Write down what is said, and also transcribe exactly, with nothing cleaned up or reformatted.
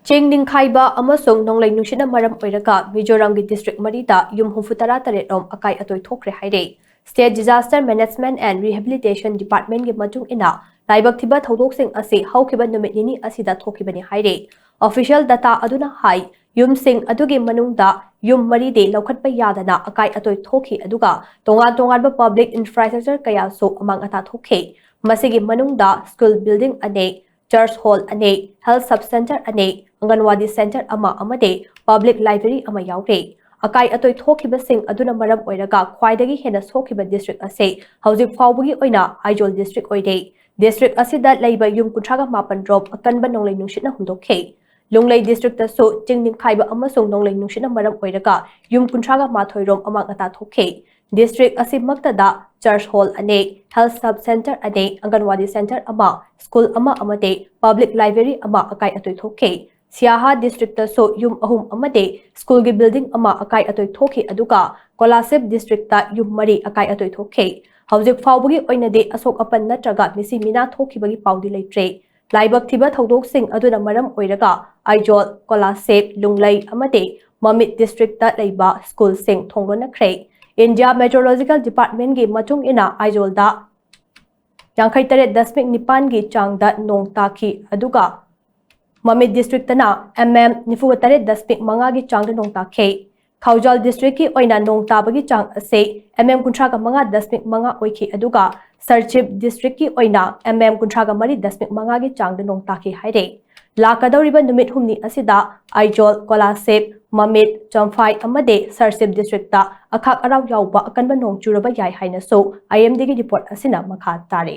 ꯆꯤꯡ ꯅꯤꯡꯈꯥꯏꯕ ꯑꯃꯁꯨꯡ ꯅꯣꯡꯂꯩ ꯅꯨꯡꯁꯤꯠꯅ ꯃꯔꯝ ꯑꯣꯏꯔꯒ ꯃꯤꯖꯣꯔꯥꯝꯒꯤ ꯗꯤꯁꯇ꯭ꯔꯤꯛ ꯃꯔꯤꯗ ꯌꯨꯝ ꯍꯨꯝꯐꯨ ꯇꯔꯥ ꯇꯔꯦꯠ ꯔꯣꯝ ꯑꯀꯥꯏ ꯑꯇꯣꯏ ꯊꯣꯛꯈ꯭ꯔꯦ ꯍꯥꯏꯔꯦ꯫ State Disaster Management and Rehabilitation Department ꯀꯤ ꯃꯇꯨꯡ ꯏꯟꯅ, ꯂꯥꯏꯕꯛ ꯊꯤꯕ ꯊꯧꯗꯣꯛꯁꯤꯡ ꯑꯁꯤ ꯍꯧꯈꯤꯕ ꯅꯨꯃꯤꯠ ꯅꯤꯅꯤ ꯑꯁꯤꯗ ꯊꯣꯛꯈꯤꯕꯅꯤ ꯍꯥꯏꯔꯦ꯫ Official data ꯑꯗꯨꯅ ꯍꯥꯏ, ꯌꯨꯝꯁꯤꯡ ꯑꯗꯨꯒꯤ ꯃꯅꯨꯡꯗ ꯌꯨꯝ ꯃꯔꯤꯗꯤ ꯂꯧꯈꯠꯄ ꯌꯥꯗꯅ ꯑꯀꯥꯏ ꯑꯇꯣꯏ ꯊꯣꯛꯈꯤ, ꯑꯗꯨꯒ ꯇꯣꯉꯥꯟ ꯇꯣꯉꯥꯟꯕ public infrastructure ꯀꯌꯥꯁꯨ ꯑꯃꯥꯡ ꯑꯇꯥ ꯊꯣꯛꯈꯤ꯫ ꯃꯁꯤꯒꯤ ꯃꯅꯨꯡꯗ school building ꯑꯅꯤ, church hall ꯑꯅꯤ, health sub center ꯑꯅꯤ, ꯑꯪꯒꯟꯋꯥꯗꯤ center ꯑꯃ ꯑꯃꯗꯤ public library ꯑꯃ ꯌꯥꯎꯔꯤ꯫ ꯑꯀꯥꯏ ꯑꯇꯣꯏ ꯊꯣꯛꯈꯤꯕꯁꯤꯡ ꯑꯗꯨꯅ ꯃꯔꯝ ꯑꯣꯏꯔꯒ ꯈ꯭ꯋꯥꯏꯗꯒꯤ ꯍꯦꯟꯅ ꯁꯣꯛꯈꯤꯕ district ꯑꯁꯤ ꯍꯧꯖꯤꯛ ꯐꯥꯎꯕꯒꯤ ꯑꯣꯏꯅ ꯑꯥꯏꯖꯣꯜ district ꯑꯣꯏꯔꯦ꯫ District ꯑꯁꯤꯗ ꯂꯩꯕ ꯌꯨꯝ ꯀꯨꯟꯊ꯭ꯔꯥꯒ ꯃꯥꯄꯟ ꯔꯣꯝ ꯑꯀꯟꯕ ꯅꯣꯡꯂꯩ ꯅꯨꯡꯁꯤꯠꯅ ꯍꯨꯝꯗꯣꯛꯈꯤ꯫ ꯂꯨꯡꯂꯩ district ꯇꯁꯨ ꯆꯤꯡ ꯅꯤꯡꯈꯥꯏꯕ ꯑꯃꯁꯨꯡ ꯅꯣꯡꯂꯩ ꯅꯨꯡꯁꯤꯠꯅ ꯃꯔꯝ ꯑꯣꯏꯔꯒ ꯌꯨꯝ ꯀꯨꯟꯊ꯭ꯔꯥꯒ ꯃꯥꯊꯣꯏ ꯔꯣꯝ ꯑꯃꯥꯡ ꯑꯇꯥ ꯊꯣꯛꯈꯤ꯫ District ꯑꯁꯤꯃꯛꯇꯗ church hall ꯑꯅꯤ, health sub center ꯑꯅꯤ, ꯑꯪꯒꯟꯋꯥꯗꯤ center ꯑꯃ, school ꯑꯃ ꯑꯃꯗꯤ public library ꯑꯃ ꯑꯀꯥꯏ ꯑꯇꯣꯏ ꯊꯣꯛꯈꯤ꯫ ꯁꯤꯌꯥꯍꯥ district ꯇꯁꯨ ꯌꯨꯝ ꯑꯍꯨꯝ ꯑꯃꯗꯤ school ꯒꯤ building ꯑꯃ ꯑꯀꯥꯏ ꯑꯇꯣꯏ ꯊꯣꯛꯈꯤ, ꯑꯗꯨꯒ ꯀꯣꯂꯥꯁꯤꯕ district ꯇ ꯌꯨꯝ ꯃꯔꯤ ꯑꯀꯥꯏ ꯑꯇꯣꯏ ꯊꯣꯛꯈꯤ꯫ ꯍꯧꯖꯤꯛ ꯐꯥꯎꯕꯒꯤ ꯑꯣꯏꯅꯗꯤ ꯑꯁꯣꯛ ꯑꯄꯟ ꯅꯠꯇ꯭ꯔꯒ ꯃꯤꯁꯤ ꯃꯤꯅꯥ ꯊꯣꯛꯈꯤꯕꯒꯤ ꯄꯥꯎꯗꯤ ꯂꯩꯇ꯭ꯔꯤ꯫ ꯂꯥꯏꯕꯛ ꯊꯤꯕ ꯊꯧꯗꯣꯛꯁꯤꯡ ꯑꯗꯨꯅ ꯃꯔꯝ ꯑꯣꯏꯔꯒ ꯑꯥꯏꯖꯣꯜ, ꯀꯣꯂꯥꯁꯤꯕ, ꯂꯨꯡꯂꯩ ꯑꯃꯗꯤ ꯃꯃꯤꯠ district ꯇ ꯂꯩꯕ school ꯁꯤꯡ ꯊꯣꯡ ꯂꯣꯟꯅꯈ꯭ꯔꯦ꯫ India Meteorological Department ꯀꯤ ꯃꯇꯨꯡ ꯏꯟꯅ ꯑꯥꯏꯖꯣꯜꯗ ꯌꯥꯡꯈꯩ ꯇꯔꯦꯠ ꯗꯁꯃꯤꯛ ꯅꯤꯄꯥꯟ ꯒꯤ ꯆꯥꯡꯗ ꯅꯣꯡ ꯇꯥꯈꯤ, ꯑꯗꯨꯒ ꯃꯃꯤꯠ district ꯇꯅ M M ꯅꯤꯐꯨ ꯇꯔꯦꯠ ꯗꯁꯃꯤꯛ ꯃꯉꯥ ꯒꯤ ꯆꯥꯡꯗ ꯅꯣꯡ ꯇꯥꯈꯤ꯫ ꯈꯧꯖꯥꯜ district ꯀꯤ ꯑꯣꯏꯅ ꯅꯣꯡ ꯇꯥꯕꯒꯤ ꯆꯥꯡ ꯑꯁꯤ M M ꯀꯨꯟꯊ꯭ꯔꯥꯒ ꯃꯉꯥ ꯗꯁꯃꯤꯛ ꯃꯉꯥ ꯑꯣꯏꯈꯤ, ꯑꯗꯨꯒ ꯁꯔꯁꯤꯕ district ꯀꯤ ꯑꯣꯏꯅ M M ꯀꯨꯟꯊ꯭ꯔꯥꯒ ꯃꯔꯤ ꯗꯁꯃꯤꯛ ꯃꯉꯥ ꯒꯤ ꯆꯥꯡꯗ ꯅꯣꯡ ꯇꯥꯈꯤ ꯍꯥꯏꯔꯦ꯫ ꯂꯥꯛꯀꯗꯧꯔꯤꯕ ꯅꯨꯃꯤꯠ ꯍꯨꯝꯅꯤ ꯑꯁꯤꯗ ꯑꯥꯏꯖꯣꯜ, ꯀꯣꯂꯥꯁꯤꯕ, ꯃꯃꯤꯠ, ꯆꯝꯐꯥꯏ ꯑꯃꯗꯤ ꯁꯔꯁꯤꯕ district ꯇ ꯑꯈꯥꯛ ꯑꯔꯥꯎ ꯌꯥꯎꯕ ꯑꯀꯟꯕ ꯅꯣꯡ ꯆꯨꯔꯕ ꯌꯥꯏ ꯍꯥꯏꯅꯁꯨ I M D ꯒꯤ report ꯑꯁꯤꯅ ꯃꯈꯥ ꯇꯥꯔꯤ꯫